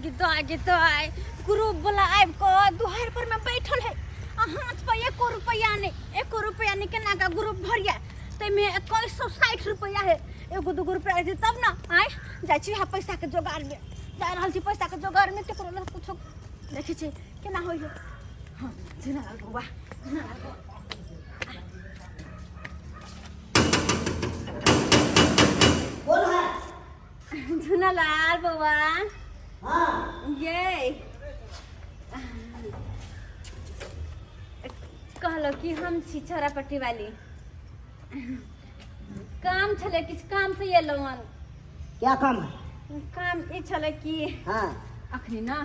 गिदाय गिदाय group वाला आबि कऽ दुहार पर में बैठल है आ हाथ पर एको रुपया नहीं, एको रुपया नहीं। केना का ग्रुप भरिया? ताहिमे 2160 रुपया है, एगो दूगो रुपया रहतै तब ने। आँय, जाइ छी यहाँ पैसा के जोगाड़ में, जा रहल छी पैसा के जोगाड़ में। केकरो लग कुछो देखै छी केना होइ है। हाँ, झुना बौआ, झुना बौआ। कौन है? झुनालाल बौआ। हाँ। ये कहलो कि हम छी छौरापट्टी वाली, काम छलै, किछु काम से एलहुँ हन। क्या काम है? काम ई छलै कि अखनी ने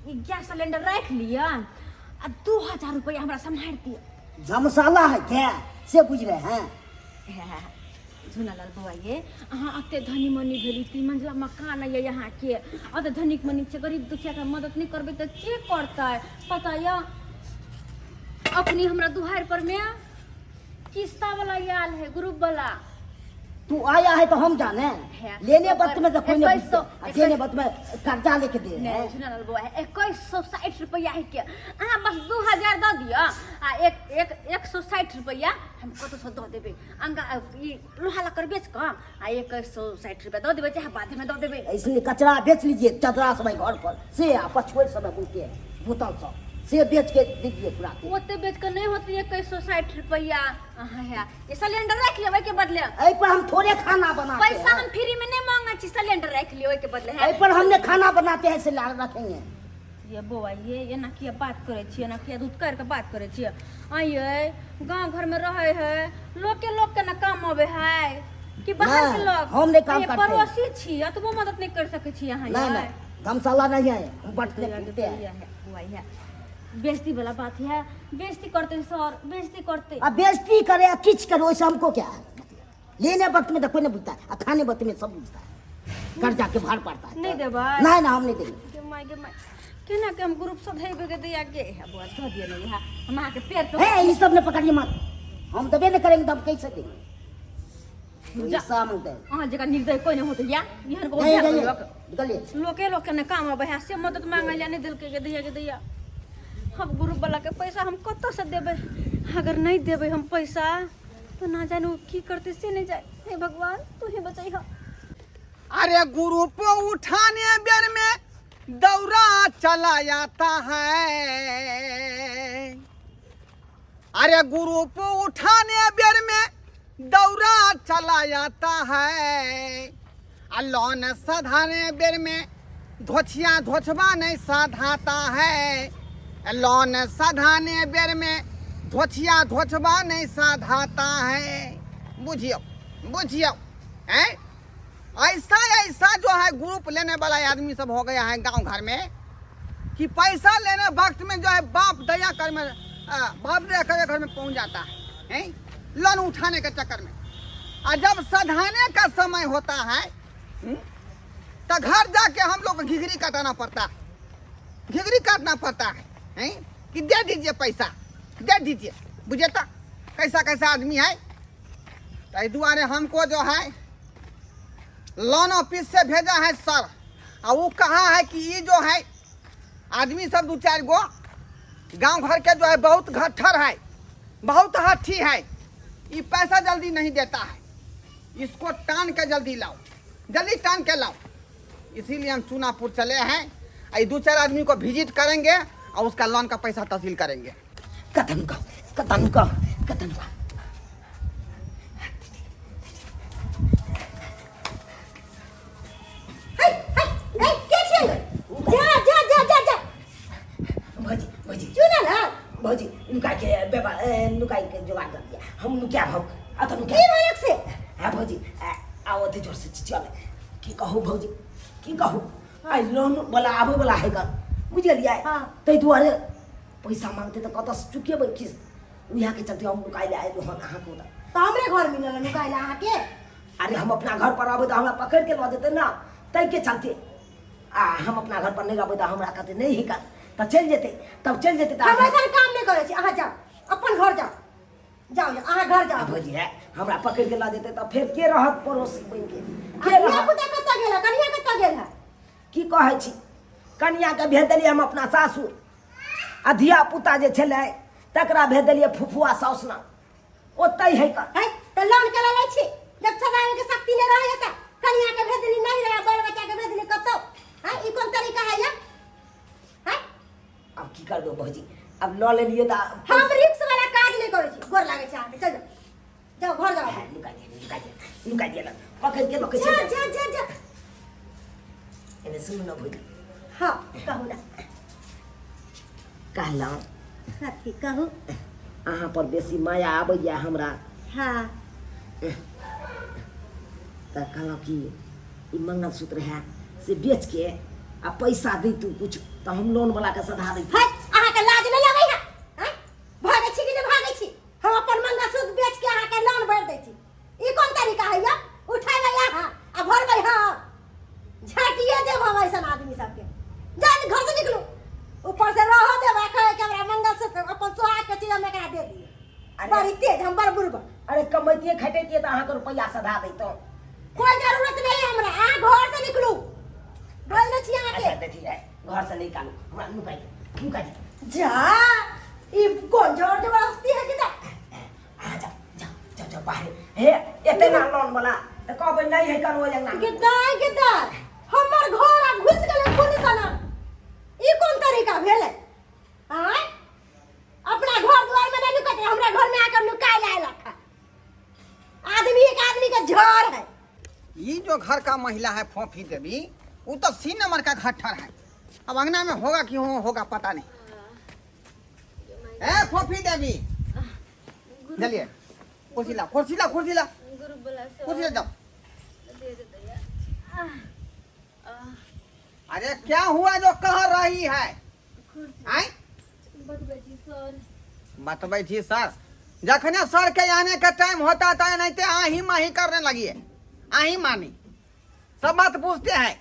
ई गैस सिलेंडर राखि लिअ आ 2000 रुपया हमरा सम्हारि दिअ। धर्मशाला है क्या से पूछ रहे हैं? झुनालाल बौआ ये, अहाँ अते धनी मनी भेली, 3 मंजिला मकान ये अहाँके, अते धनिक मनी छै, गरीब दुखियाके मदद नहि करबै तऽ के करतै? पता यऽ, अखनी हमरा दुहारि पर में किस्ता वाला आयल है, ग्रुप वाला। तू आया है तो हम जाने है। लेने वक्त में तो कोई नहीं 2100 पूछते। आ देने वक्त में कर्जा लेके दे रहे नहीं हैं। झुनालाल बौआ, 2160 रुपया है के, अहाँ बस 2000 दऽ दिअ आ एक एक 160 रुपया हम कतौसँ दऽ देबै। अंगा ई लोहा लक्कड़ बेच कऽ आ 2160 रुपया दऽ देबै, चाहे बादमे दऽ देबै। इसलिए कचरा बेच लीजिए, चदरा सब है घर पर से आ पछुए सब है बुनते हैं बोतल सब से बेच के दीजिए पूरा के। ओते बेच कऽ नहि होतै 2160 रुपया। अहाँ है ये सिलेंडर राखि लेबै के बदले। एहि पर हम थोड़े खाना बनाते पैसा हैं। हम फ्री में नहीं मांगे छी, सिलेंडर राखि लियौ ओहिके बदले है। एहि पर हमने खाना बनाते हैं से ला रखेंगे। ये बौआ ये, एना किया बात करै छियै? एना किया दूध कर के बात करै छियै? आइए गाँव घर में रहै है लोके, लोक के ना काम अबै है कि बाहर के नहीं, लोग? हम नहीं काम ये करते हैं। पड़ोसी छी, अतबो मदद नहीं कर सकै छी अहाँ? नहीं। ये? नहीं, धर्मशाला नहीं है, हम बटते फिरते हैं। बौआ ये बेइज्जती वाला बात है, बेइज्जती करते सर, बेइज्जती करते। अब बेइज्जती करे या किछ करे, वैसे हमको क्या है? लेने वक्त में तो कोई नहीं बुझता है, आ खाने वक्त में सब बुझता है, कर्जा के भार पड़ता है। नहीं देबै? नहीं ना, हम नहीं देंगे। गे माय, गे माय, केना के हम ग्रुप सब हेबे के दैया गे है। बौआ, धऽ दिअ ने इहा, हम अहाँके पेड़ पे है ये सब ने पकड़िए मत, हम देबे नहीं करेंगे तो हम कैसे देंगे? तो जा। ये सब मांगते हैं। अहाँ जकाँ निर्दय कोई नहीं होते या एहन को। नहीं नहीं, निकलिए। लोके लोक के ने काम अबै है से मदद मांगै लए नहि देलकै। गे दैया, गे दैया, हम ग्रुप वाला के पैसा हम कतऽ से देबै? अगर नहि देबै हम पैसा तो ना जाने ओ की करतै से नहि जाए। हे भगवान, तू ही बचैह। अरे ग्रुप उठाने बेर में दौरा चला जाता है, अरे ग्रुप उठाने बेर में दौरा चला जाता है, आ लोन सधाने बेर में धोछिया धोछबा नहीं सधाता है, लोन सधाने बेर में धोछिया धोछबा नहीं सधाता है। बुझियो बुझियो हैं, ऐसा ऐसा जो है ग्रुप लेने वाला आदमी सब हो गया है गांव घर में कि पैसा लेने वक्त में जो है बाप दया कर में बाप दया कर घर में पहुंच जाता है, हैं? लोन उठाने के चक्कर में, और जब सधाने का समय होता है, तो घर जाके हम लोग घिघरी काटना पड़ता है, घिघरी काटना पड़ता है, हैं? कि दे दीजिए पैसा, दे दीजिए। बुझे तो कैसा कैसा आदमी है। तो एहि दुआरे हमको जो है लोन ऑफिस से भेजा है सर, और वो कहा है कि ये जो है आदमी सब दो चार गो गांव घर के जो है बहुत घट्ठर है, बहुत हठी है, ये पैसा जल्दी नहीं देता है, इसको टान के जल्दी लाओ, जल्दी टान के लाओ। इसीलिए हम चुनापुर चले हैं, ये दो चार आदमी को विजिट करेंगे और उसका लोन का पैसा तहसील करेंगे। कतन का कतन का कतन का हे हे हे, के छियै? जा जा जा जा जा। भौजी, भौजी। चुना ना। भौजी, नुकाई के व्यवहार, नुकाई के जुगाड़ कर दिया हम। नुकिया भाव आ तो नुकिया की भेलक से? हाँ भौजी, आओ अति जोर से चिचियाबे। की कहू भौजी, की कहू, आइ लोन वाला आबै वाला है कर, बुझलियै? हाँ। ताहि दुआरे पैसा मांगते तऽ कतऽ से चुकेबै किस्त? उएह के चलते हम नुकाइ लए आयलहुँ हन अहाँके ओतऽ। तऽ हमरे घर मिलल नुकाइ लए अहाँके? अरे हम अपना घर पर रहबै तऽ हमरा पकड़ि के लऽ जेतै ने, ताहिके चलते। आ हम अपना घर पर नहि रहबै तऽ हमरा कहतै नहि हिकत तऽ चलि जेतै, तब चलि जेतै तऽ हम ऐसन काम नहि करै छी। अहाँ जाउ, अपन घर जाउ, जाउ जाउ, अहाँ घर जाउ। भौजी है, हमरा पकड़ि के लऽ जेतै तऽ फेर के रहत पड़ोसी बनि के? आ के रहत? धिया पुता कतऽ गेल है? कनिया कतऽ गेल है? की कहै छी, कनियाके भेज देलियै हम अपना सासुर आ धिया पुता जे छलै तकरा भेज देलियै फुफुआ साउस लग ओतहि है कऽ है तऽ लोन के लै छी जब सदावे के शक्ति नहीं रहे तऽ कनिया के भेजली नहीं रहे बाल बच्चा के भेजली कतौ है ई कोन तरीका है ये है आब की करबै भौजी आब लऽ लेलियै तऽ हम रिक्स वाला काज नहीं करै छी गोर लागै छै अहाँके चल जाओ जाओ घर जाओ हाँ, नुका दिया नुका दिया नुका दिया ना पकड़ के लऽ के जा चलि जा जा जा एने सुनू ना भौजी हाँ कहू ना कहलहुँ कथी कहू अहाँ पर बेसी माया आबैया हमरा हाँ तऽ कहलहुँ कि ई मंगलसूत्र है से बेच के आ पैसा दैतू कुछ तऽ हम लोन वाला के सधा दैतू है अहाँके लाज नहीं लगै है हैं? भागै छी कि नहि भागै छी हम अपन मंगलसूत्र बेच के अहाँके लोन भरि दै छी ई कोन तरीका है यौ उठेबै अहाँ आ भरबै हम झाटिए देब हम ऐसन आदमी सबके जान घर से निकलू ऊपर से रहो देब आ कहे कि हमरा मंगलसूत्र अपन सोहाग के चीज हम एकरा दे दिए अरे- बड़ी तेज हम बड़ बुड़बक अरे कमैतियै खटैतियै तऽ अहाँके रुपैआ सधा दैतहुँ कोई जरूरत नहीं है हमरा अहाँ घर से निकलू बोल दै छी अच्छा अहाँके देखी है घर से निकालू हमरा नुका दिअ नुका दिअ जा ई कोन जोर जबरदस्ती है कि जा आ जाओ जाओ जाओ जाओ बाहर हे एते ना लोन वाला तऽ कहबै नहि है कनो अंगना गिद्दार गिद्दार हमर घर आ घुस गेलै खून सना ई कोन तरीका भेलै आँय अपना घर द्वार में नहीं नुकैत रहे, हमरा घर में आकर नुकाय लाए रखा आदमी एक आदमी का झड़ है ये जो घर का महिला है फोफी देवी वो तो सी नंबर का घट्ठर है अब अंगना में होगा कि हो होगा पता नहीं ए फोफी देवी चलिए कुर्सी ला कुर्सी ला कुर्सी ला ग्रुप वाला सब कुर्सी ला जाओ दे दे दैया अरे क्या हुआ जो कह रही है कुर्सी आय बतबै छी सर बतबै छी सर जखने सर के आने का टाइम होता था नहीं तो आही माही करने लगी है आही मानी सब बात पूछते हैं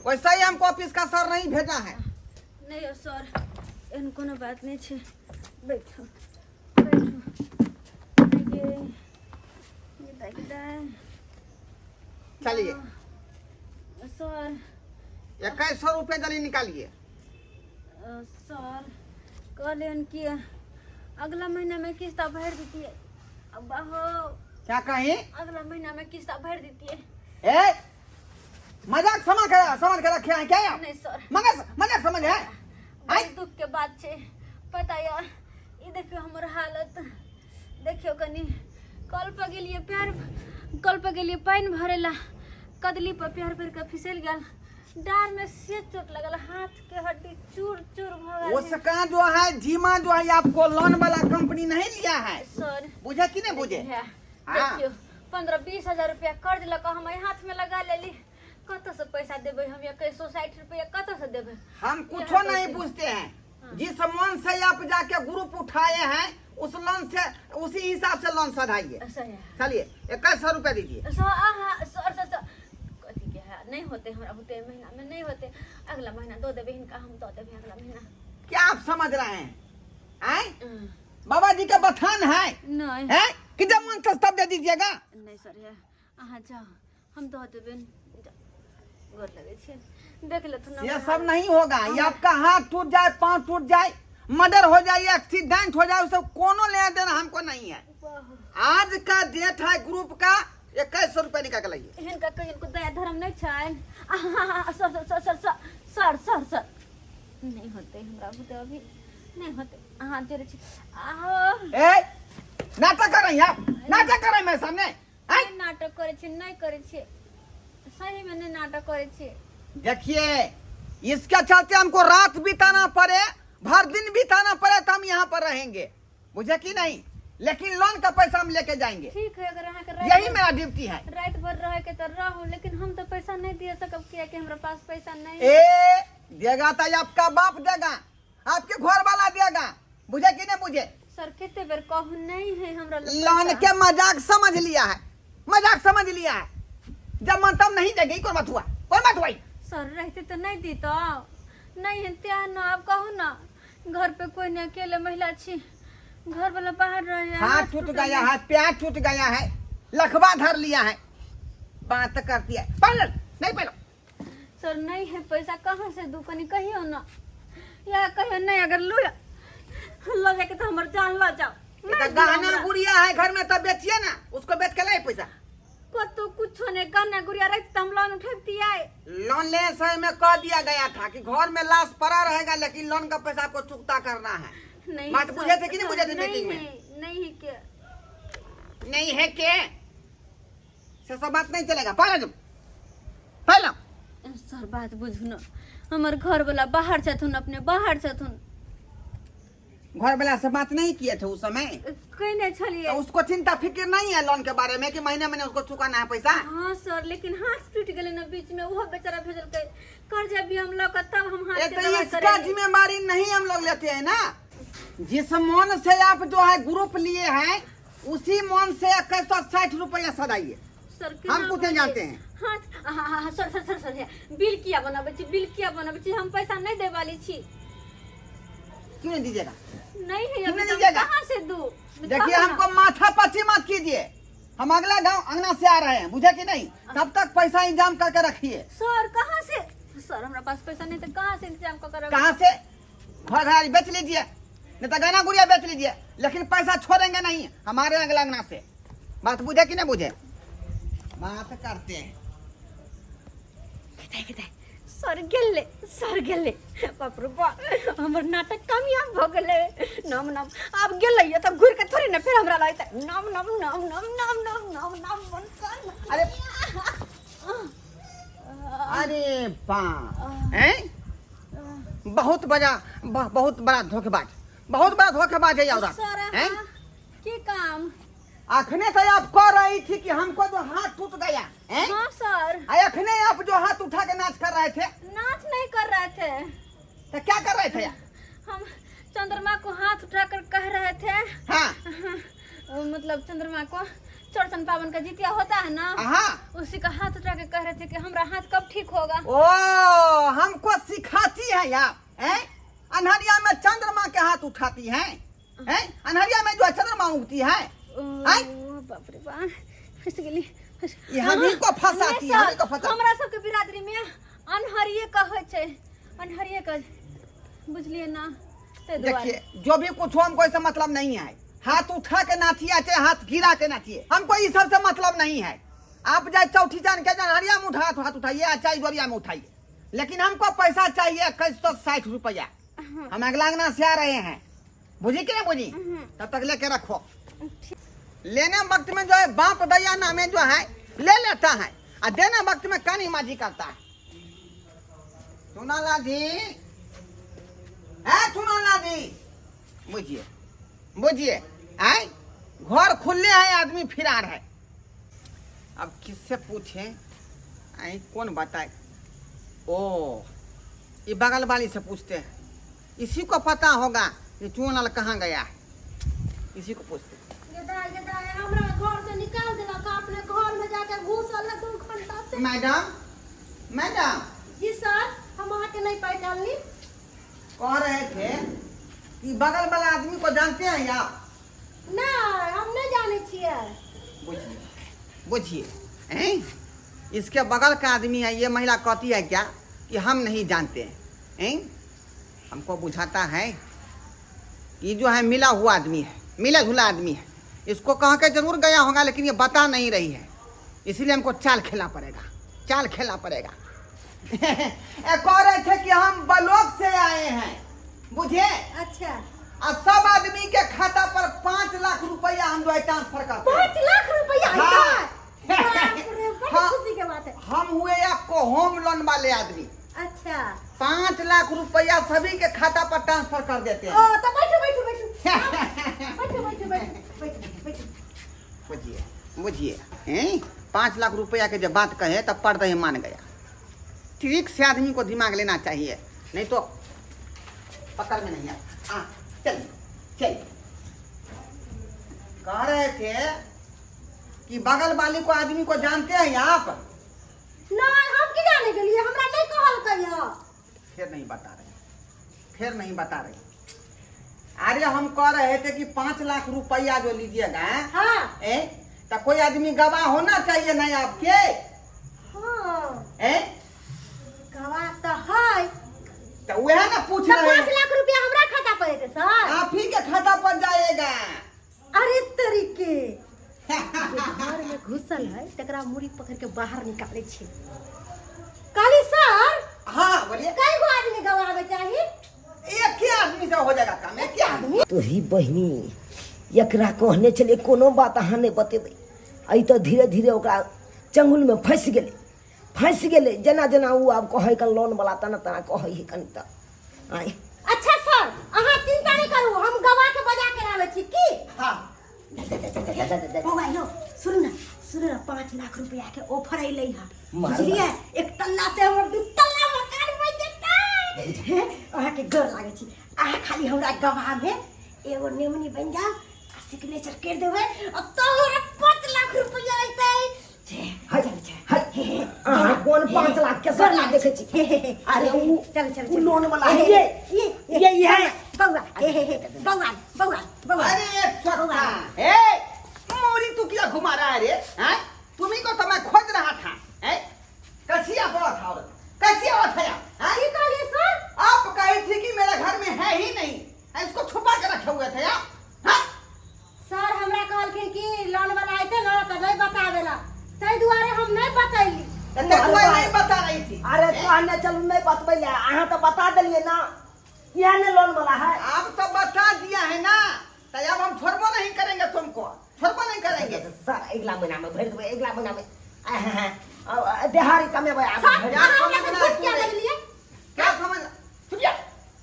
वैसे ही हमको ऑफिस का सर नहीं भेजा है नहि यौ सर एहन कोनो बात नहि छै बैठू बैठू ये ये दाइ चलिए सर 2100 रुपये जल्दी निकालिए सर कहलियन कि अगला महीना में किस्ता भरि दितियै अब्बा हो क्या कहीं अगला महीना में किस्ता भरि दितियै ए मजाक समझ कर समझ के रखे हैं क्या आप नहीं सर मगर मजाक समझ है बड़ी दुख के बात छै पता यऽ ई देखियौ हमर हालत देखियौ कनि कल पर गेलियै पैर कल पर गेलियै पानि भरै ला कदली पर पैर भरि कऽ फिसलि गेल डाँर में से चोट लगल हाथ के हड्डी चूर चूर भऽ गेल उसका जो है जीमा जो है आपको लोन वाला कंपनी नहीं लिया है सर बुझे कि नहीं बुझे है हाँ। देखियौ 15-20 हजार रुपया कर्ज लऽ कऽ हम एहि हाथ में लगा लेली कतऽ से पैसा देबै हम 2160 रुपया कतऽ से देबै हम कुछो नहीं पूछते हैं जिस मन से आप जाके ग्रुप उठाए हैं उस लोन से उसी हिसाब से लोन सधाइए सही है चलिए 2100 रुपया दीजिए सर अहाँ सर सर सर कथी के है नहीं होते हमरा बुते एहि महीना में नहीं होते अगला महीना दऽ देबै हिनका हम दऽ देबै अगला महीना क्या आप समझ रहे हैं आए बाबा जी का बथान है नहीं है कि जब मन था तब दे दीजिएगा नहीं सर है अहाँ जाओ हम दऽ देबै गोर लगै छै देख लेथुन ये सब नहीं होगा ये आपका हाथ टूट जाए पाँव टूट जाए मर्डर हो जाए एक्सीडेंट हो जाए उससे कोनो लेना देना हमको नहीं है आज का डेट है ग्रुप का 2100 रुपया निकाल के लाइए हिनका कहियो को दया धर्म नहीं छै आहा, sir sir sir sir sir sir sir sir नहीं होते हमरा बुते अभी नहीं होते अहाँ जोरे छी आहो ए नाटक कर रही हैं आप नाटक कर रहे हैं मेरे सामने आय? नहि नाटक करै छी नहीं करै छी सही में नहीं नाटक करै छी देखिए इसके चलते हमको रात बिताना पड़े भर दिन बिताना पड़े तो हम यहाँ पर रहेंगे बुझे कि नहीं लेकिन लोन का पैसा हम लेके जाएंगे ठीक है अगर अहाँके यही राति मेरा ड्यूटी है राति भर रहे के तो रहू लेकिन हम तो पैसा नहीं दिए सकब किया कि हमरा पास पैसा नहीं ए देगा तो आपका बाप देगा आपके घर वाला देगा बुझे कि नहीं बुझे सर कते बेर कहू नहीं है हमरा लग लोन पैसा। के मजाक समझ लिया है मजाक समझ लिया है जब मन तब नहीं देगी कौन बात हुआ कौन बात हुआ सर रहते तो नहीं दी तो नहीं है त्या न अब कहू ना घर पे कोई नहीं अकेले महिला छी घर वाला बाहर रहे हाथ टूट गया है पैर टूट गया है लखवा धर लिया है बात करती है पहले नहीं पहलो सर नहीं है पैसा, कहाँ से दू कनी कहियो ना, या कहियो नहीं, अगर लू ल जाके तो हमर जान ल जाओ। ये तो नहीं दियो गहना हमरा। गुड़िया है घर में तब बेचिए ना, उसको बेच के लाए पैसा। कतो कुछो नहीं, गहना गुड़िया रख त हम लोन उठबती आए। लोन लेने समय में कह दिया गया था कि घर में लाश पड़ा रहेगा, लेकिन लोन का पैसा आपको चुकता करना है। नहीं बात सर, बुझे थे कि नहीं सर, बुझे थे नहीं मीटिंग में? है, नहीं है के नहीं है के से सब बात नहीं चलेगा। पहले तुम पहले सर बात बुझू न, हमर घर वाला बाहर छथुन, अपने बाहर छथुन। घर वाला से बात नहीं किए थे उस समय? कहने छलिए। तो उसको चिंता फिक्र नहीं है लोन के बारे में कि महीने महीने उसको चुकाना है पैसा? हाँ सर, लेकिन हाथ टूट गेलै ना बीच में, ओहो बेचारा भेजलकै कर्जा भी हम लऽ कऽ तब हम हाथ एक के तो दवाई इसका करेलियै। जिम्मेदारी नहीं हम लोग लेते हैं ना। जिस मन से आप जो है ग्रुप लिए हैं उसी मन से 2160 रुपया सदाइए। सर हम कुछ नहीं जानते हैं। हाथ हाँ हाँ हाँ, sir sir sir sir bill किया बनाबै छी, बिल किया बनाबै छी, हम पैसा नहीं दे वाली छी। क्यों नहीं दीजिएगा? नहीं है क्यों अभी नहीं तो हम दीजिएगा? कहाँ से दू? देखिए हमको माथा पची मत कीजिए, हम अगला गांव अंगना से आ रहे हैं, बुझे कि नहीं? तब तक पैसा इंतजाम करके रखिए। सर कहाँ से सर, हमरा पास पैसा नहीं तो कहाँ से इंतजाम कर? कहाँ से? घर घर बेच लीजिए, नहीं तो गहना गुड़िया बेच लीजिए, लेकिन पैसा छोड़ेंगे नहीं हमारे अगला अंगना से। बात बुझे कि नहीं बुझे? बात करते हैं। कतै कतै सर गेलै, सर गेलै, बाप रे बाप, हमर नाटक कामयाब भऽ गेलै। नाम नाम आब गेलै तऽ घुरि के थोड़े ने फेर हमरा लगतै। नाम नाम नाम नाम नाम नाम नाम नाम मन कर। अरे अरे बाप हैं, बहुत बड़ा बहुत बड़ा धोखेबाज, बहुत बड़ा धोखेबाज है ये औरत। सर हैं? हाँ, की काम? अखने तो आप कह रही थी कि हमको जो हाथ टूट गया हैं? हाँ सर। आ अखने आप जो हाथ उठा के नाच कर रहे थे। नाच नहीं कर रहे थे। तो क्या कर रहे थे? हम चंद्रमा को हाथ उठाकर कह रहे थे। हाँ। मतलब चंद्रमा को चौरचन पावन का जितिया होता है ना, हाँ, उसी का हाथ उठा के कह रहे थे कि हमरा हाथ कब ठीक होगा। ओ हमको सिखाती है आप हैं? अनहरिया में चंद्रमा के हाथ उठाती हैं, हैं? अनहरिया में जो है चंद्रमा उगती है। ओ, हैं? बाप रे बाप, फंस गेली, फंस। ये हमही को फंसाती है, नहीं हमही को सर, फंसाती। हमरा सबके बिरादरी में अनहरिये कहै छै, अनहरिये कह, बुझलिए ना, ताहि दुआरे। देखिए जो भी कुछ हो हमको ऐसा मतलब नहीं है। हाथ उठा के नाचिए चाहे हाथ गिरा के नाचिए, हमको ये सब से मतलब नहीं है। आप जाए चौथी जान के अनहरिया में उठा हाथ उठाइए चाहे जोरिया में उठाइए, लेकिन हमको पैसा चाहिए 2160 रुपया। हम अगला अंगना से आ रहे हैं, बुझी कि नहीं बुझी? तब तक लेके रखो। लेने वक्त में जो है बाप दैया नामे जो है ले लेता है, और देने वक्त में कानी माजी करता है। चुनाला जी, है चुनाला जी, बुझिए बुझिए, आए घर खुले है आदमी फिरार है। अब किससे पूछे, आई कौन बताए? ओ ये बगल वाली से पूछते हैं, इसी को पता होगा ये चुनाल कहाँ गया है, इसी को पूछते हैं। गेदाय गेदाय हमरा घर से निकाल देलक, अपने घर में जाके घुसल है 2 घंटा से। Madam, madam. जी सर, हम अहाँ के नहीं पहचानली। कह रहे थे कि बगल वाला आदमी को जानते हैं आप? ना, हम नहीं जाने छिए। बुझिए बुझिए, हैं? इसके बगल का आदमी है, ये महिला कहती है क्या कि हम नहीं जानते हैं, हैं? हमको बुझाता है ये जो है मिला हुआ आदमी है, मिला जुला आदमी है, इसको कह के जरूर गया होगा, लेकिन ये बता नहीं रही है, इसलिए हमको चाल खेलना पड़ेगा, चाल खेलना पड़ेगा। ए, कह रहे थे कि हम ब्लॉक से आए हैं, बुझे? अच्छा। और सब आदमी के खाता पर 5 लाख रुपया हम जो है ट्रांसफर करते हैं। 5 लाख रुपया? हाँ। बाप रे, बड़ी हाँ। खुशी के बात है। हम हुए आपको होम लोन वाले आदमी। अच्छा। 5 लाख रुपया सभी के खाता पर ट्रांसफर कर देते हैं। ओ, तो बैठो, बैठो, बैठो। बैठो, बैठो, बैठो, बैठो, बैठो। बुझिए बुझिए, हैं? 5 लाख रुपया के जब बात कहे तब पर्दा ही मान गया। ठीक से आदमी को दिमाग लेना चाहिए, नहीं तो पकड़ में नहीं आता। हाँ, चलिए चलिए। कह रहे थे कि बगल वाले को आदमी को जानते हैं आप? नहीं, हम की जाने के लिए, हमरा नहीं कहल कहियो। फिर नहीं बता रहे, फिर नहीं बता रहे। अरे हम कह रहे थे कि 5 लाख रुपया जो लीजिएगा, हाँ। ए, तो कोई आदमी गवाह होना चाहिए नहीं आपके? हाँ। ए? तो वह ना पूछ तो रहे 5 हैं। लाख रुपया हमरा खाता पर एतै सर? आप ही के खाता पर जाएगा। अरे तरीके जे घर में घुसल है तकरा मुड़ी पकड़ के बाहर निकाले छी। कहली सर। हाँ बोलिए। कई गो आदमी गवावे चाही? एक ही आदमी से हो जाएगा काम, एक ही आदमी। तोही बहिनी एकरा कहने छलियै कोनो बात अहाँ नहि बतेबै, एहि तऽ धीरे धीरे ओकरा चंगुलमे फँसि गेलै, फँसि गेलै। जेना जेना ओ आब कहै कन लोन वाला तेना तेना कहै है कनि तऽ आँय। अच्छा सर अहाँ चिंता नहीं करू, हम गवा के बजा के लाबै छी की? हाँ। बौआ यौ सुनू ना, सुनू ना, 5 लाख रुपया के ऑफर अयलै हँ, मारू। बुझलियै? एक तल्ला से हमर 2 तल्ला मकान बनि जेतै। हे, अहाँके गोर लागै छी, अहाँ खाली हमरा गवाह में एगो नेमनी बनि जाउ आ सिग्नेचर कर देबै आ तब हमरा 5 लाख रुपया अयतै। हाय, हाय, अहाँ कोन 5 लाख के सपना देखै छी? अरे उ चल चल उ लोन वाला है ये, ये ये है। बौआ, हे हे हे, बौआ बौआ बौआ। अरे सत्ता ए मोरी तू क्या घुमा रहा है रे? हैं तुम्ही को तो मैं खोज रहा था। हैं कैसी औरत था, औरत कैसी औरत है आप? हैं? की कहलियै सर? आप कही थी कि मेरे घर में है ही नहीं, हैं, इसको छुपा के रखे हुए थे आप? हैं? सर हमरा कहलखिन कि लोन वाला अयतै ने तऽ नहि बताबेला, ताहि दुआरे हम नहि बतैली। तो ते कोई नहीं बता रही थी। अरे कहने चलू नहीं बतबै ले, अहाँ तऽ बता देलियै ना, इएह ने लोन वाला है। आप तो बता दिया है ना, तो अब हम छोड़बो नहीं करेंगे तुमको, छोड़बो नहीं करेंगे। सर अगला महीना में भरि देबै, अगला महीना में। देहारी कमेबै आब सर, भरि क्या अहाँ हमरा समझ से रहा झूठ किया तू रे? बजलियै? क्या समझ? चुप जा,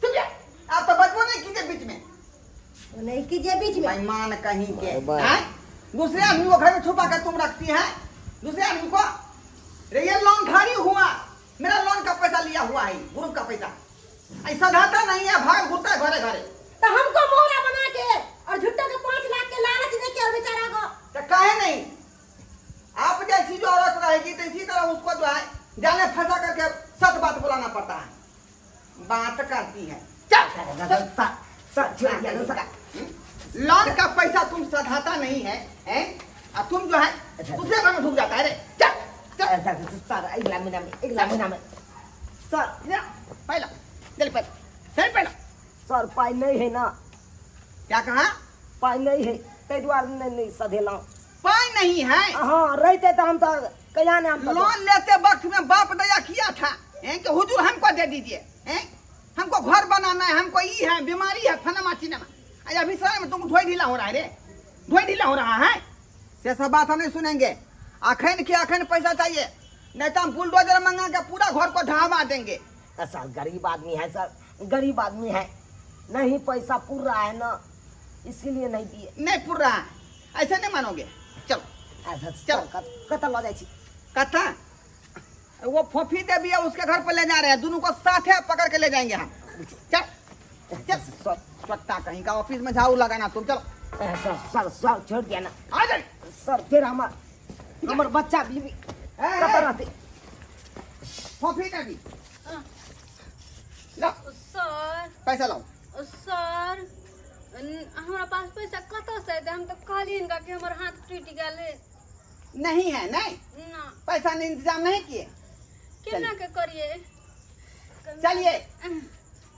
चुप जा। आप तो बजबो नहीं कीजिए बीच में। नहीं कीजिए बीच में। बेईमान कहीं के, बाय। हैं? दूसरे आदमी को घर में छुपा कर तुम रखती है, दूसरे आदमी को। रे ये लोन धारी हुआ, मेरा लोन का पैसा लिया हुआ है, ग्रुप का पैसा। ऐसा धाता नहीं है, भाग घुरता है घरे घरे। तो हमको मोहरा बना के और झूठा के 5 लाख के लालच दे के और बेचारा को। तो काहे नहीं, आप जैसी जो औरत रहेगी तो इसी तरह उसको जो है जाने फंसा करके सच बात बुलाना पड़ता है, बात करती है। चल, सर, सर, छोड़ दिया ना सर। लोन का पैसा तुम सधाता नहीं है, हैं? और तुम जो है दूसरे घर में ढुक जाता है रे। चल, चल। सर, सर, सर, अगला महीना में, अगला महीना में। सर, इधर आ, पहला, चल पहला, चल पहला। सर, पाई नहीं है ना। क्या कहा? पाई नहीं है, ताहि दुआरे नहीं सधेलहुँ। पाई नहीं है? हाँ, रहते तो हम तो कहिया ने हम तो लोन लेते वक्त में बाप दया किया था, हैं कि हुजूर हमको दे दीजिए, हैं हमको घर बनाना है, हमको ई है बीमारी है फनमा चिनमा। अरे अभी सर में तुमको ढोई ढीला हो रहा है रे, ढोई ढीला हो रहा है। से सब बात हम नहीं सुनेंगे। अखन के अखन पैसा चाहिए, नहीं तो हम बुलडोजर मंगा के पूरा घर को ढहावा देंगे। सर गरीब आदमी है सर, गरीब आदमी है, नहीं पैसा पुर रहा है ना, इसीलिए नहीं दिए। नहीं पुर रहा है, ऐसे नहीं मानोगे। चलो। अच्छा, चलो। सर, कतऽ लऽ जाइ छी? कथा वो फोफी देवी है, उसके घर पर ले जा रहे हैं, दोनों को साथ है पकड़ के ले जाएंगे हम। चल चल, सर, चट्टा कहीं का ऑफिस में झाड़ू लगाना तुम। चलो। सर, सर, सर, छोड़ दिया ना। आ जाए। सर, फिर हमर बच्चा बीवी कतऽ रहतै? फोफी देवी लाओ। सर। पैसा लाओ। सर, हमरा पास पैसा कतऽ से एतै? हम तऽ कहलियै हिनका कि हमर हाथ टूटि गेल है। नहीं है? नहीं ना। पैसा नहीं, इंतजाम नहीं किए? केना के करिए? चलिए,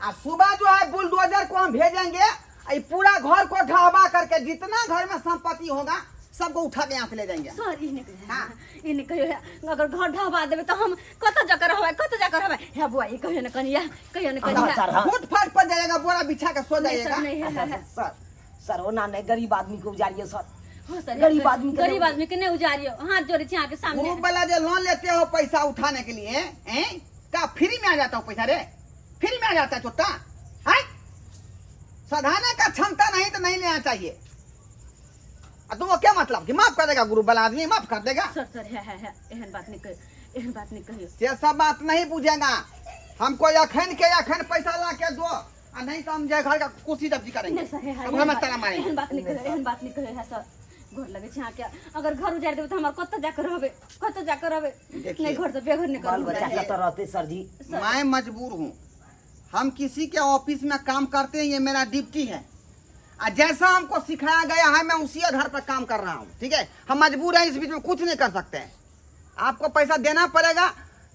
आ सुबह जो है बुलडोजर को हम भेजेंगे, ये पूरा घर को ढहवा करके जितना घर में संपत्ति होगा सबको उठा के यहाँ से ले जाएंगे। सर, ई नहि कहियो। हाँ। ई नहि कहियो, अगर घर ढहवा देबै तऽ हम कतऽ जाकर रहबै, कतऽ जाकर रहबै? हे बुआ, ई कहियो ने कनिया, कहियो ने कनिया। सर, हाँ। फुट फाट पर जाएगा, बोरा बिछा के सो नहीं, सर, जाएगा। नहीं, है, है, है। सर, सर, ओना नहीं, गरीब आदमी के उजारिए सर। हाँ, सर, गरीब आदमी के गरीब नहीं। आदमी के नहीं उजारियो, हाथ जोड़े छी अहाँके सामने। ग्रुप वाला जो लोन लेते हो पैसा उठाने के लिए, हैं? का फ्री में आ जाता हो पैसा रे? फ्री में आ जाता है चोटा, हैं? सधाने का क्षमता नहीं तो नहीं लेना चाहिए। और तुमको क्या मतलब कि माफ कर देगा ग्रुप वाला आदमी, माफ कर देगा? सर, सर, है, है, है, एहन बात नहीं कहियो, एहन बात नहीं कहियो। से सब बात नहीं पूछेगा हमको, अखन के अखन पैसा ला के दो, आ नहीं तो हम जाए घर का कुर्सी जब्ती करेंगे। नहीं सर, है, है, अब घर में ताला मारेंगे। एहन बात नहीं कहियो, एहन बात नहीं कहियो, है सर। गोर लगे छै अहाँके, अगर घर उजारि देबै तऽ हमर कतऽ जाके रहबै, कतऽ जाके रहबै? देखिए। नहीं, घर से बेघर नहीं बाल करबै। बच्चा कतऽ रहतै सर जी? सर। मैं मजबूर हूँ, हम किसी के ऑफिस में काम करते हैं, ये मेरा ड्यूटी है, और जैसा हमको सिखाया गया है मैं उसी आधार पर काम कर रहा हूँ। ठीक है, हम मजबूर हैं, इस बीच में कुछ नहीं कर सकते हैं। आपको पैसा देना पड़ेगा,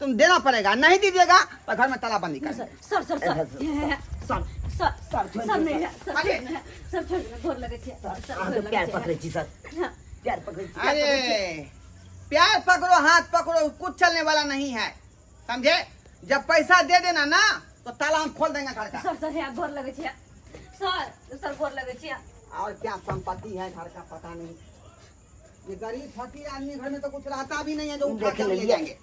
तुम देना पड़ेगा, नहीं दीजिएगा तो घर में ताला बंदी कर। Sir sir sir sir sir sir sir, छोड़ि सर दियौ, नहि सर अरे। छोड़ि दियौ, सर छोड़ि दियौ, गोर लगै छै सर अहाँके गोर पैर लगै छै। पकड़ै छी सर, पैर पकड़ै छी। अरे प्यार पकड़ो, हाथ पकड़ो, कुछ चलने वाला नहीं है, समझे? जब पैसा दे देना ना तो ताला हम खोल देंगे घर का। सर सर हे गोर लगै छै सर, सर गोर लगै छै। और क्या संपत्ति है घर का पता नहीं, ये गरीब फकीर आदमी घर में तो कुछ रहता भी नहीं है जो उठा देख के हम ले लेलियै। जाएंगे।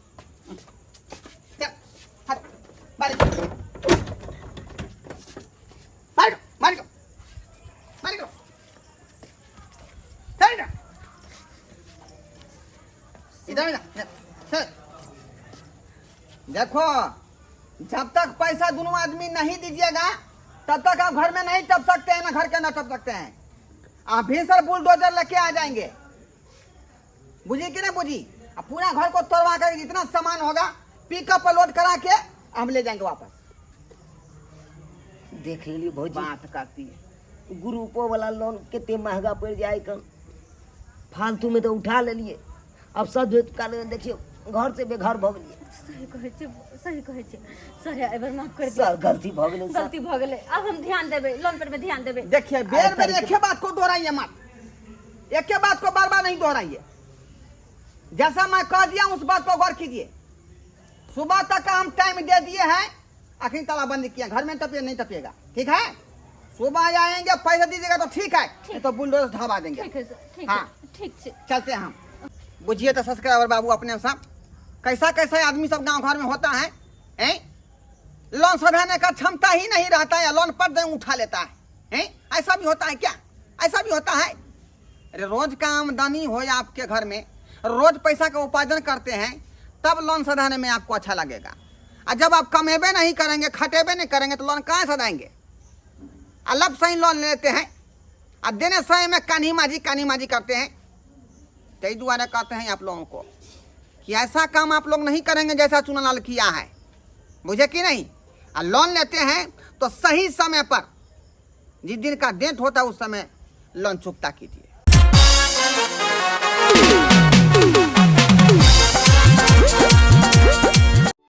चल, हट, बाहर निकलो। बाहर निकलो, बाहर निकलो, बाहर निकलो। चल इधर। इधर, इधर, इधर, चल। देखो, जब तक पैसा दोनों आदमी नहीं दीजिएगा तब तक आप घर में नहीं टप सकते हैं, ना घर के अंदर टप सकते हैं। आप भी सर बुलडोजर लेके आ जाएंगे, बुझी कि नहीं बुझी? अब पूरा घर को तोड़वा कर जितना सामान होगा पिकअप पर लोड करा के हम ले जाएंगे वापस। देख लेलियै भौजी, बात करती है। ग्रुपो वाला लोन कते महंगा पड़ि जाय कन, फालतू में तऽ उठा लेलियै, आब सब काल देखियौ घर से बेघर भऽ गेलियै। सही कहै छी, सही कहै छी सर, एहि बेर माफ कर दियौ। सर गलती भऽ गेलै सर। गलती भऽ गेलै, आब हम ध्यान देबै, लोन पर में ध्यान देबै। देखिए बेर बेर एक ही बात को दोहराइए मत, एक ही बात को बार बार नहीं दोहराइए। जैसा मैं कह दिया उस बात को गौर कीजिए। सुबह तक का हम टाइम दे दिए हैं, अखनी ताला बंद किया, घर में टपिए नहीं टपिएगा, ठीक है? सुबह आएंगे पैसा दीजिएगा तो ठीक है, नहीं तो बुलडोजर ढाबा देंगे। ठीक है सर, ठीक हाँ। है, ठीक छै। चलते हैं हम। बुझिए तो सब्सक्राइबर बाबू अपने सब कैसा कैसा आदमी सब गांव घर में होता है, हैं? लोन सधाने का क्षमता ही नहीं रहता है, लोन पर दे उठा लेता है, हैं? ऐसा भी होता है क्या? ऐसा भी होता है? अरे रोज का आमदनी हो आपके घर में, रोज पैसा का उपार्जन करते हैं, तब लोन सधाने में आपको अच्छा लगेगा। और जब आप कमेबे नहीं करेंगे, खटेबे नहीं करेंगे तो लोन कहाँ सधाएंगे? अलग सही लोन लेते हैं और देने समय में कान्ही माझी कान्ही माझी करते हैं। ताहि दुआरे कहते हैं आप लोगों को कि ऐसा काम आप लोग नहीं करेंगे जैसा चुनालाल किया है, बुझे कि नहीं? और लोन लेते हैं तो सही समय पर जिस दिन का डेट होता है उस समय लोन चुकता कीजिए।